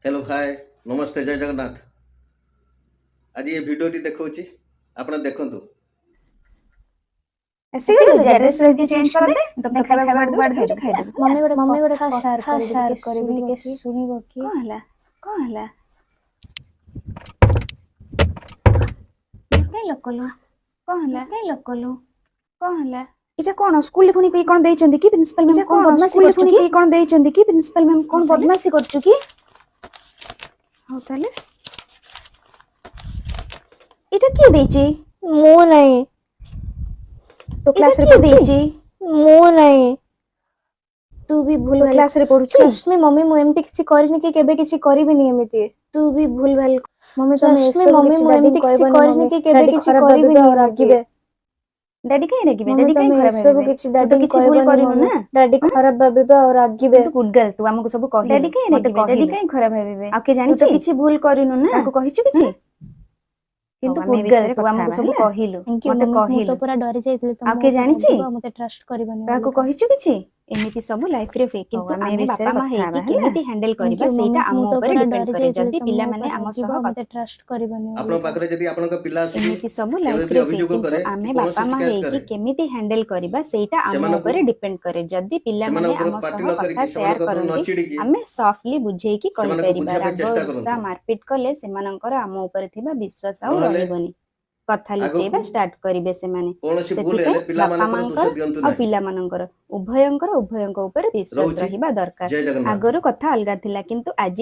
Hello, ହାଏ, ନମସ୍ତେ, ଜୟ ଜଗନ୍ନାଥ। ଆଜି ଏ ଭିଡ଼ିଓଟି ଦେଖାଉଛି, ଆପଣ ଦେଖନ୍ତୁ। ଆସିଗଲୁ, ଯା ଡ୍ରେସ୍ ଚେଞ୍ଜ କରିଦେ। ତୋ ପାଇଁ ଖାଇବା ବାଢି ଦଉଛି, ଖାଇଦେବୁ। ମମି, ଗୋଟେ ମମି, ଗୋଟେ କଥା ସେୟାର କଥା କରିବି, ସେୟାର ଟିକେ କରିବି, ଶୁଣିବ ଟିକେ କି? ଶୁଣିବ କି? କଣ ହେଲା? କଣ ହେଲା? କାଇଁ ଲକ୍ କଲୁ? କଣ ହେଲା? କାଇଁ ଲକ୍ କଲୁ? କଣ ହେଲା? ଏଇଟା କଣ? ସ୍କୁଲରେ ପୁଣି କେହି କଣ ଦେଇଛନ୍ତି କି? ପ୍ରିନ୍ସିପାଲ ମ୍ୟାମ୍ କଣ ବଦମାସି ସ୍କୁଲରେ କରୁଛୁ ପୁଣି କି? କେହି କଣ ଦେଇଛନ୍ତି କି? ପ୍ରିନ୍ସିପାଲ ମ୍ୟାମ୍ କଣ ହଉ ତାହେଲେ। ବଦମାସି କରୁଛୁ କି? ହଉ ତାହେଲେ, ଏଇଟା କିଏ ଦେଇଛି? ମୁଁ ନାହିଁ। ତୋ ଏଇଟା କ୍ଲାସରେ କିଏ ପଢୁଛି? ଦେଇଛି? ମୁଁ ନାହିଁ। ତୁ ବି ଭୁଲ ତୋ କ୍ଲାସରେ ପଢୁଛି? ଟ୍ରଷ୍ଟ ମି ମମି, ମୁଁ ଏମିତି କିଛି କରିନି କି କେବେ କିଛି କରିବିନି ଏମିତି। ତୁ ବି ଭୁଲ ଭାଲ। ମମି, ତମେ ଟ୍ରଷ୍ଟ ମି ଏସବୁ ମମି, କିଛି ମୁଁ ଏମିତି ଡାଡିଙ୍କୁ କିଛି କହିବନି କରିନି ମମି। କି କେବେ ଡାଡି କିଛି ଖରାପ ଭାବିବେ କରିବିନି ଆଉ ଏମିତି। ରାଗିବେ। ଡାଡି କାଇଁ ରାଗିବେ? ମମି, ଡାଡି କାଇଁ ତମେ ଖରାପ ଏସବୁ ଭାବିବେ? କିଛି ତୁ ତ ଡାଡିଙ୍କୁ କିଛି ଭୁଲ କହିବନି କରିନୁ ମମି। ନା। ଡାଡି ଖରାପ ଭାବିବେ ଆଉ ରାଗିବେ। କିନ୍ତୁ ଗୁଡ ଗାର୍ଲ, ତୁ ଆମକୁ ସବୁ କହିଲୁ। ଡାଡି କାଇଁ ମତେ ରାଗିବେ? ଡାଡି କହିଲୁ। କାଇଁ ଖରାପ ଭାବିବେ? ଆଉ କିଏ ତୁ ତ ଜାଣିଛି? କିଛି ଭୁଲ କରିନୁ ନା। କାହାକୁ କହିଛୁ କିଛି? କିନ୍ତୁ ଆମେ ଏ ଗୁଡ ଗାର୍ଲ, ବିଷୟରେ ତୁ କଥା ଆମକୁ ହେବା ସବୁ ହେଲା। କହିଲୁ, thank you ମତେ ମମି, ମୁଁ ତ କହିଲୁ। ପୁରା ଡରି ଯାଇଥିଲି ଆଉ ତମ କିଏ ଉପରେ ଜାଣିଛି? ରାଗିବ ଆଉ ମତେ ଟ୍ରଷ୍ଟ କରିବନି କାହାକୁ ବୋଲିକା। କହିଛୁ କିଛି? ଏମିତି ସବୁ ଲାଇଫରେ ହୁଏ, ହଉ, କିନ୍ତୁ ଆମେ ଏ ଆମେ ବିଷୟରେ ବାପା ମା କଥା ହେଇକି ହେବା ହେଲା। କେମିତି ହ୍ୟାଣ୍ଡେଲ thank କରିବା you ସେଇଟା ମମି, ଆମ ମୁଁ ତ ଉପରେ ପୁରା ଡିପେଣ୍ଡ ଡରି କରେ। ଯାଇଥିଲି ଯଦି ତମ ପିଲାମାନେ ଉପରେ ଆମ ରାଗିବ ସହ ଆଉ ମତେ ଟ୍ରଷ୍ଟ କରିବନି ଆପଣଙ୍କ ବୋଲିକା। ପାଖରେ ଯଦି ଆପଣଙ୍କ ପିଲା ଆସିକି ଏମିତି ସବୁ କେବେ ବି ଲାଇଫରେ ହୁଏ, ଅଭିଯୋଗ କିନ୍ତୁ କରେ କି ଆମେ କୌଣସି ବାପା ମା ଶିକାୟତ ହେଇକି କରେ, କେମିତି ହ୍ୟାଣ୍ଡେଲ କରିବା ସେଇଟା ଆମ ସେମାନଙ୍କୁ ଉପରେ ଡିପେଣ୍ଡ କରେ। ଯଦି ପିଲାମାନେ ସେମାନଙ୍କ ଉପରେ ଆମ ପାଟି ସହ ନ କଥା କରିକି, ସେୟାର ସେମାନଙ୍କ ଉପରେ ନ କରନ୍ତି, ଚିଡ଼ିକି, ଆମେ ସଫ୍ଟଲି ବୁଝେଇକି ସେମାନଙ୍କୁ କହିପାରିବା। ବୁଝିବା ପାଇଁ ରାଗ ଚେଷ୍ଟା ରୁଷା କରନ୍ତୁ। ମାରପିଟ କଲେ ସେମାନଙ୍କର ଆମ ଉପରେ ଥିବା ବିଶ୍ୱାସ ଆଉ ନହେଲେ ରହିବନି, କଥା ଲୁଚେଇବା ଆଗକୁ ଷ୍ଟାର୍ଟ କରିବେ ସେମାନେ। କୌଣସି ଭୁଲ ସେଥିପାଇଁ ହେଲେ ବାପା ପିଲାମାନଙ୍କର ମାଙ୍କର ଦୋଷ ଦିଅନ୍ତୁ ଆଉ ନାହିଁ। ପିଲାମାନଙ୍କର ଉଭୟଙ୍କର ଉଭୟଙ୍କ ଉପରେ ବିଶ୍ୱାସ ରହୁଛି, ରହିବା ଦରକାର। ଜୟ ଜଗନ୍ନାଥ। ଆଗରୁ କଥା ଅଲଗା ଥିଲା, କିନ୍ତୁ ଆଜି